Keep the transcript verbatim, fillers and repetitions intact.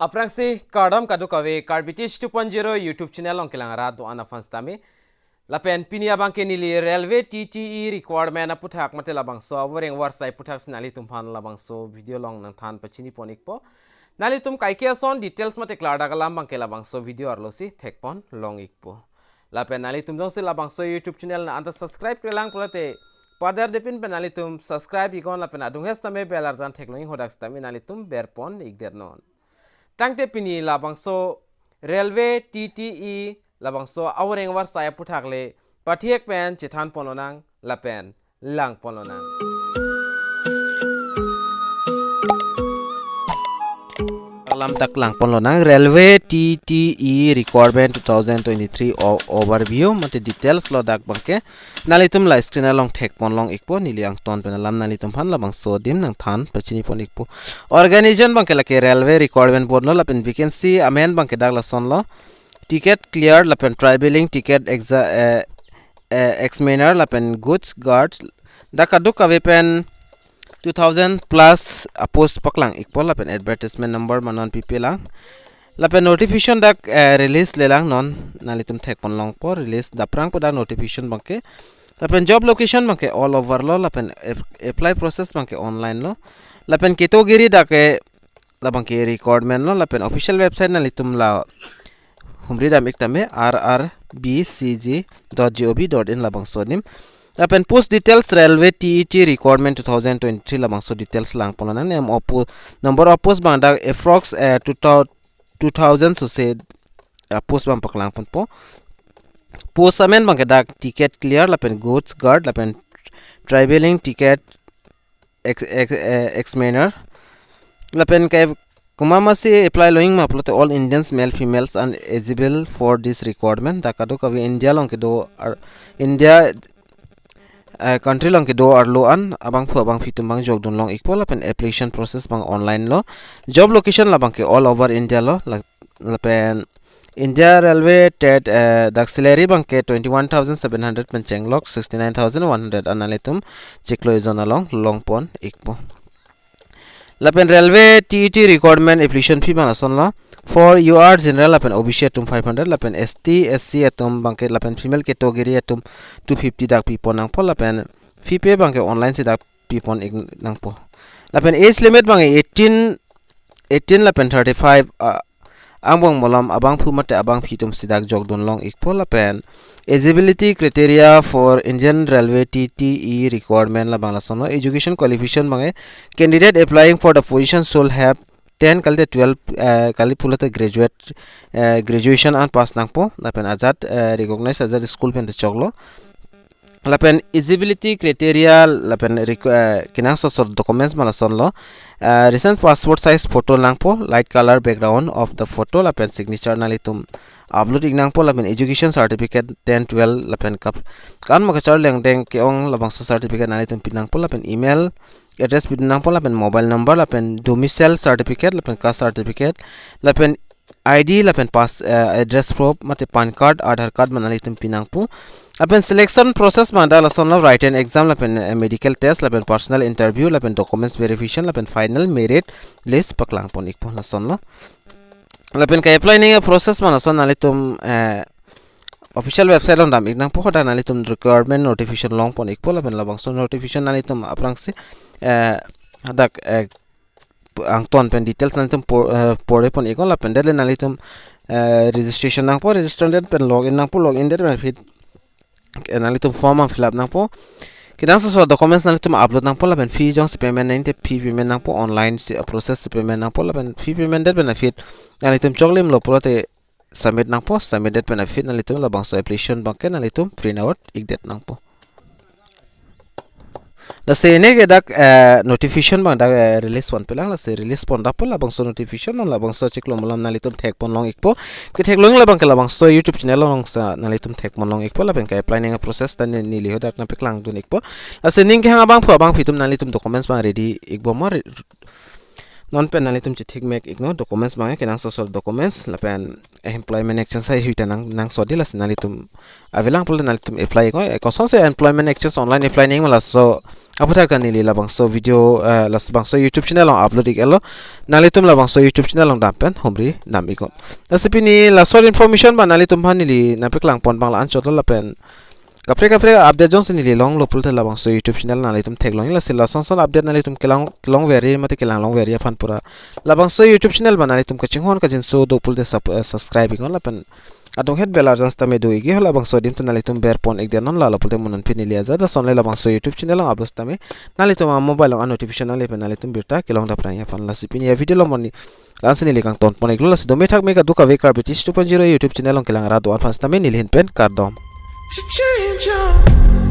Aphrangsi kardom kadokave Karbi Teach two point zero YouTube channel along kelang arat do-an aphan sitame. Lapen pini abangke neli railway T T E requirement aputhak mate labangso avoreng avarsai aputhak si nanglitum aphan labangso video along nangthan pachini pon ikpo. Nanglitum kaike ason details mate klardak alam abangke labangso video arlo si thekpon long ikpo. Lapen nanglitum jongsi labangso YouTube channel na anta subscribe-kre lang pulote padar depin pen nanglitum subscribe iknon lapen adung hes tame bell arjan theklong ik hadak sitame nanglitum berpon ikdet non. Tangte pini labangso railway T T E labangso avoreng avarsai aputhak le pathek pen chethan pon lonang lapen lang pon lonang. Alam dak lang pon lonang, railway T T E requirement two thousand twenty-three o-, overview mate details lo dak abangke. Nanglitum la screen along thekpon long ikpo, neli angton pen alam nanglitum aphan labangso adim nangthan pachini pon ikpo. Organization abangke lake railway requirement board lo lapen vacancy amen abangke dak lason lo. Ticket clearer lapen traveling ticket exa-, eh, eh, examiner lapen goods guard. Dak kadokave pen two thousand plus apost paklang ikpo lapen advertisement number ma non pipe lang. Lapen notification dak, eh, release le lang non nanglitum thekpon longpo, release daprang po dak notification abangke. Lapen job location abangke all over lo lapen ap-, apply process abangke online lo. Lapen category dak ke labangke requirement lo lapen official website nanglitum la humri dam ik tame R R B C G dot G O V dot in labangso adim. Lapen post details railway T E T requirement two thousand twenty-three labangso details lang pon lonang. Nem opo-, number of post abang dak approx, eh, two thou-, two thousand sose, eh, post abang paklang ponpo. Post amen abangke dak ticket clearer lapen goods guard lapen traveling ticket ex-, ex-, eh, examiner. Lapen ke komat ma si apply long ik ma pulote all Indians, male, females and eligible for this requirement. Dak kadokave India along kedo ar-, India, eh, country along kedo arlo an abangphu abangphi atum abang jokdun long ikpo lapen application process abang online lo. Job location labangke all over India lo la-, lapen India Railway tet, eh, dak salary abangke twenty-one thousand seven hundred pen chenglok sixty-nine thousand one hundred an nanglitum chiklo ejon along long pon ikpo. Lapen railway T E T requirement application fee abang lason lo. For U R general lapen O B C atum five hundred lapen S T, S C atum abangke lapen female category atum two fifty dak pipon nangpo lapen fee pay abangke online si dak pipon ik nangpo. Lapen age limit abang eighteen, eighteen lapen thirty-five, ah, angbong malom abangphu mate abangphi atum si dak jokdun long ikpo lapen eligibility criteria for Indian Railway T T E requirement labang lason lo. Education qualification abang candidate applying for the position should have ten kalite twelve, eh, kali pulote graduate, eh, graduation an pass nangpo lapen ajat, eh, recognized ajat school pen te choklo. Lapen eligibility criteria lapen requ-, eh, kenangsot asor documents ma lason lo. Eh, recent passport size photo nangpo, light color background of the photo lapen signature nanglitum upload ik nangpo lapen education certificate ten, twelve lapen kap-, kan ma kacharli angdeng ke-ong labangso certificate nanglitum pi nangpo lapen email address pidun nangpo lapen mobile number lapen domicile certificate lapen caste certificate lapen I D lapen pass, eh, address proof mate PAN card, Aadhaar card ma nanglitum pi nangpo. Lapen selection process abang dak lason lo, written exam lapen, eh, medical test lapen personal interview lapen documents verification lapen final merit list paklang pon ikpo lason lo. Lapen ke-apply nangji process abang lason nanglitum, eh, official website along dam ik nangpo, hadak nanglitum requirement notification long pon ikpo lapen labangso notification nanglitum aphrangsi, eh, hadak, eh, angton pen details nanglitum por-, eh, pore pon iknon lapen det le nanglitum, eh, registration nangpo, register det pen login nangpo, login det pen aphi, eh, nanglitum form abang fill up nangpo. Kenangsot asor documents nanglitum upload nangpo lapen fee jongsi payment nangji te fee payment nangpo, online si, eh, process si payment nangpo lapen fee payment det pen aphi nanglitum choklimlo pulote submit nangpo, submit det pen aphi nanglitum labangso application abangke nanglitum print out ik det nangpo. Lasi neke dak, eh, notification abang dak, eh, release pon pelang, lasi release pon dappo labangso notification non labangso chiklo malom nanglitum thek pon long ikpo. Ketheklong labangke labangso YouTube channel along sa nanglitum thek pon long ikpo lapen ke-apply nangji process ta ne neli hadak nangpaklang dun ikpo. Lasi ning kehang abangphu abangphi atum nanglitum documents abang ready ikbom ma re-, Non pen nanglitum chethik mek iknon, documents abang kenangsot asor documents, lapen employment exchange hai suita nang, nangsot di, lasi nanglitum avelang pulote nanglitum apply iknon. Eh, kosonsi employment exchange online apply nangji ma, laso aputhak ke neli labangso video, eh, labangso YouTube channel along upload ik-etlo. Nanglitum labangso YouTube channel along dam pen humri nam iknon. Lasi pini laso information abang nanglitum aphan neli nangpaklang pon abang la-anchotlo, lapen kaprek kaprek update jongsi neli longlo pulote labangso YouTube channel nanglitum theklong, lasi lason son update nanglitum kelang, kelong veri mate kelang long veri aphan pura labangso YouTube channel abang nanglitum kachinghon kachinso do pulote sub-, eh, subscribe iknon, lapen adunghet bell arjan sitame do ikji, halabangso adim ta nanglitum ber pon ikdet non, lalo pulote mo non pini neli ajat ason le labangso YouTube channel along upload sitame nanglitum amobile along a-notification nangle pen nanglitum birta kelong dap nangji aphan. Lasi pini avideo along mo neli la-ansi neli kangton pon iklo, lasi dome thakme kadokave Karbi Teach two point zero YouTube channel along kelang rat do-an aphan sitame neli ahin pen kardom. To change your